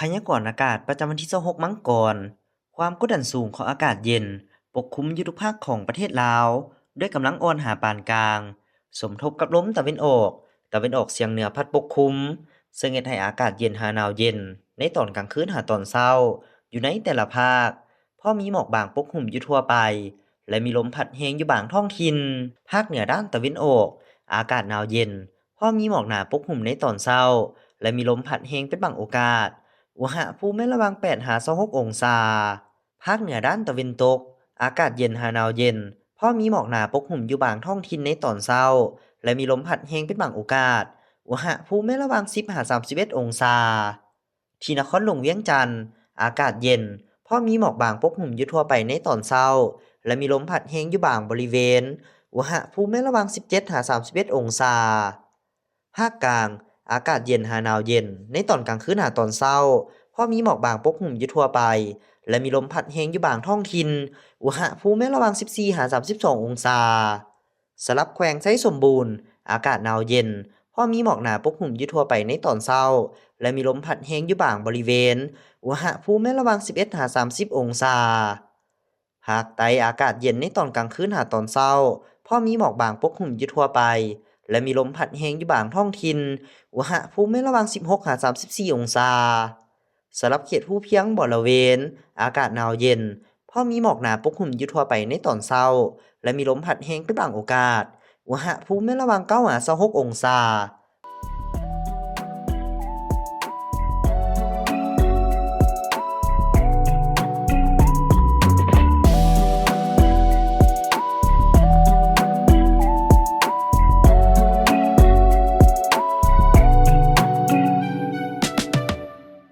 ພະຍາກອນອາກາດປະຈຳວັນທີຊາວຫົກມັງກອນ, ຄວາມກົດດັນສູງຂອງອາກາດເຢັນປົກຄຸມຢູ່ທຸກພາກຂອງປະເທດລາວ ດ້ວຍກຳລັງອ່ອນຫາປານກາງ, ສົມທົບກັບລົມຕາເວັນອອກ, ຕາເວັນອອກສຽງເໜືອພັດປົກຄຸມ, ເຊິ່ງເຮັດໃຫ້ອາກາດເຢັນຫາໜາວເຢັນໃນຕອນກາງຄືນຫາຕອນເຊົ້າ ຢູ່ໃນແຕ່ລະພາກ, ພໍມີໝອກບາງປົກຫຸ້ມຢູ່ທົ່ວໄປ ແລະ ມີລົມພັດແຮງຢູ່ບາງທ້ອງຖິ່ນ. ພາກເໜືອດ້ານຕາເວັນອອກ, ອາກາດໜາວເຢັນ, ພໍມີໝອກໜາປົກຫຸ້ມໃນຕອນເຊົ້າ ແລະ ມີລົມພັດແຮງເປັນບາງໂອກາດ, ອຸນຫະພູມໃນລະຫວ່າງແປດຫາຊາວຫົກອົງສາ. ພາກເໜືອດ້ານຕາເວັນຕົກ, ອາກາດເຢັນຫາໜາວເຢັນ, ພໍມີໝອກໜາປົກຫຸ້ມຢູ່ບາງທ້ອງຖິ່ນໃນຕອນເຊົ້າ ແລະ ມີລົມພັດແຮງເປັນບາງໂອກາດ, ອຸນຫະພູມໃນລະຫວ່າງສິບຫາສາມສິບເອັດອົງສາ. ທີ່ນະຄອນຫຼວງວຽງຈັນ, ອາກາດເຢັນ, ພໍມີໝອກບາງປົກຫຸ້ມຢູ່ທົ່ວໄປໃນຕອນເຊົ້າ ແລະ ມີລົມພັດແຮງຢູ່ບາງບໍລິເວນ, ອຸນຫະພູມໃນລະຫວ່າງສິບເຈັດຫາສາມສິບເອັດອົງສາ. ພາກກາງ, ອາກາດເຢັນຫາໜາວເຢັນ, ໃນຕອນກາງຄືນຫາຕອນເຊົ້າ, ພໍມີໝອກບາງປົກຫຸ້ມຢູ່ທົ່ວໄປ ແລະ ມີລົມພັດແຮງຢູ່ບາງທ້ອງຖິ່ນ, ອຸນຫະພູມໃນລະຫວ່າງສິບສີ່ຫາສາມສິບສອງອົງສາ. ສຳລັບແຂວງໄຊສົມບູນ, ອາກາດໜາວເຢັນ, ພໍມີໝອກໜາປົກຫຸ້ມຢູ່ທົ່ວໄປໃນຕອນເຊົ້າ ແລະ ມີລົມພັດແຮງຢູ່ບາງບໍລິເວນ, ອຸນຫະພູມໃນລະຫວ່າງສິບເອັດຫາສາມສິບອົງສາ. ພາກໃຕ້, ອາກາດເຢັນໃນຕອນກາງຄືນຫາຕອນເຊົ້າ, ພໍມີໝອກບາງປົກຫຸ້ມຢູ່ທົ່ວໄປ ແລະ ມີລົມພັດແຮງຢູ່ບາງທ້ອງຖິ່ນ, ອຸນຫະພູມໃນລະຫວ່າງສິບຫົກຫາສາມສິບສີ່ອົງສາ. ສຳລັບເຂດພູພຽງບໍລະເວນ, ອາກາດໜາວເຢັນ, ພໍມີໝອກໜາປົກຫຸ້ມຢູ່ທົ່ວໄປໃນຕອນເຊົ້າ ແລະ ມີລົມພັດແຮງເປັນບາງໂອກາດ, ອຸນຫະພູມໃນລະຫວ່າງເກົ້າຫາຊາວຫົກອົງສາ.